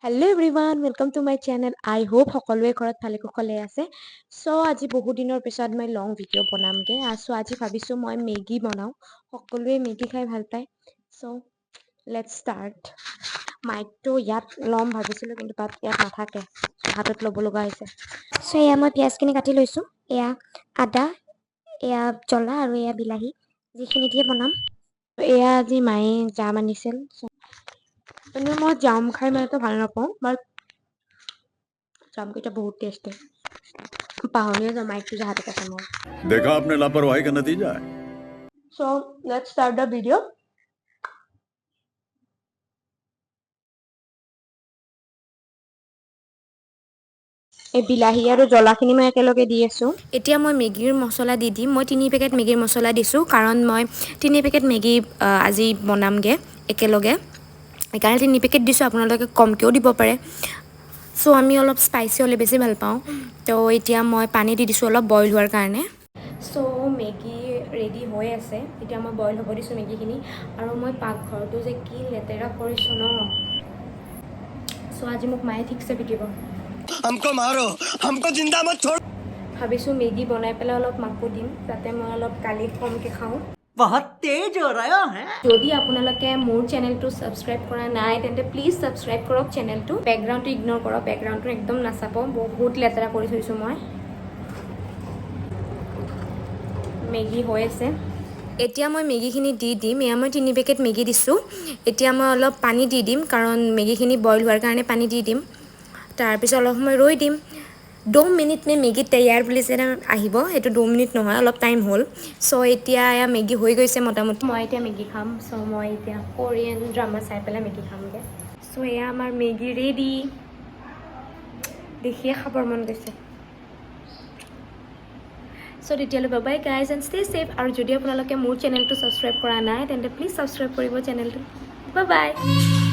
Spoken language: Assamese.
Hello everyone, welcome to my channel. I hope সকলোৱে ঘৰত ভালে কুশলে আছে। চ' আজি বহুত দিনৰ পিছত মই লং ভিডিঅ' বনামগৈ। চ' আজি ভাবিছোঁ মই মেগী বনাওঁ। সকলোৱে মেগী খাই ভাল পায়। চ' let's start. মাইকটো ইয়াত ল'ম ভাবিছিলোঁ, কিন্তু তাত ইয়াত নাথাকে, হাতত ল'ব লগা হৈছে। চ' এয়া মই পিঁয়াজখিনি কাটি লৈছোঁ। এয়া আদা, এয়া জ্বলা আৰু এয়া বিলাহী, যিখিনি দিয়ে বনাম। এয়া আজি মায়ে জাম আনিছিল। এনেই মই জাম খাই ইমান এটা ভাল নাপাওঁ, বাট জামকেইটা বহুত টেষ্টি। পাহৰিয়ে যাওঁ মাইকটো যে হাতত আছে মোৰ। देखा आपने लापरवाही का नतीजा है। So let's start the video. এই বিলাহী আৰু জ্বলাখিনি মই একেলগে দি আছোঁ। এতিয়া মই মেগীৰ মছলা দি দিম। মই 3 পেকেট মেগীৰ মছলা দিছোঁ, কাৰণ মই 3 পেকেট মেগী আজি বনামগৈ একেলগে, সেইকাৰণে 3 পেকেট দিছোঁ। আপোনালোকে কমকৈও দিব পাৰে। চ' আমি অলপ স্পাইচি হ'লে বেছি ভাল পাওঁ। তো এতিয়া মই পানী দি দিছোঁ অলপ বইল হোৱাৰ কাৰণে। চ' মেগী ৰেডি হৈ আছে। এতিয়া মই বইল হ'ব দিছোঁ মেগীখিনি। আৰু মই পাকঘৰটো যে কি লেতেৰা কৰিছোঁ ন! চ' আজি মোক মায়ে ঠিকছে পিটিব। हमको मारो, हमको जिंदा मत छोड़ो। ভাবিছোঁ মেগী বনাই পেলাই অলপ মাকো দিম, যাতে মই অলপ গালি কমকৈ খাওঁ। बहुत तेज हो रहा है। যদি আপোনালোকে মোৰ চেনেলটো ছাবস্ক্ৰাইব কৰা নাই, তেন্তে প্লিজ ছাবস্ক্ৰাইব কৰক চেনেলটো। বেকগ্ৰাউণ্ডটো ইগন'ৰ কৰক, বেকগ্ৰাউণ্ডটো একদম নাচাব, বহুত লেতেৰা কৰি থৈছোঁ মই। মেগী হৈ আছে। এতিয়া মই মেগীখিনি দি দিম। এয়া মই 3 পেকেট মেগী দিছোঁ। এতিয়া মই অলপ পানী দি দিম, কাৰণ মেগীখিনি বইল হোৱাৰ কাৰণে পানী দি দিম। তাৰপিছত অলপ সময় ৰৈ দিম। "2 मिनट में मैगी तैयार" বুলি যে আহিব, সেইটো 2 মিনিট নহয়, অলপ টাইম হ'ল। চ' এতিয়া এয়া মেগী হৈ গৈছে মোটামুটি। মই এতিয়া মেগী খাম। চ' মই এতিয়া কোৰিয়ান ড্ৰামা চাই পেলাই মেগী খামগৈ। চ' এয়া আমাৰ মেগী ৰেডি। দেখিয়ে খাবৰ মন গৈছে। চ' তেতিয়াহ'লে bye guys and stay safe. আৰু যদি আপোনালোকে মোৰ চেনেলটো ছাবস্ক্ৰাইব কৰা নাই, তেন্তে প্লিজ ছাবস্ক্ৰাইব কৰিব চেনেলটো। Bye bye.